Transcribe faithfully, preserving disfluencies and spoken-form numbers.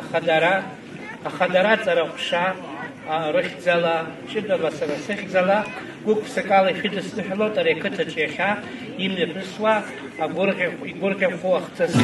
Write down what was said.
Ахадара, ахадара аҵара ҟәша, а, рыхьӡала, ҷыдала сара сыхьӡала, гәык-ԥсыкала ишәыдысныҳәалоит ари ақыҭаҿы иахьа имҩаԥысуа агәырӷьахә-, игәырӷьахәу ахҭыс.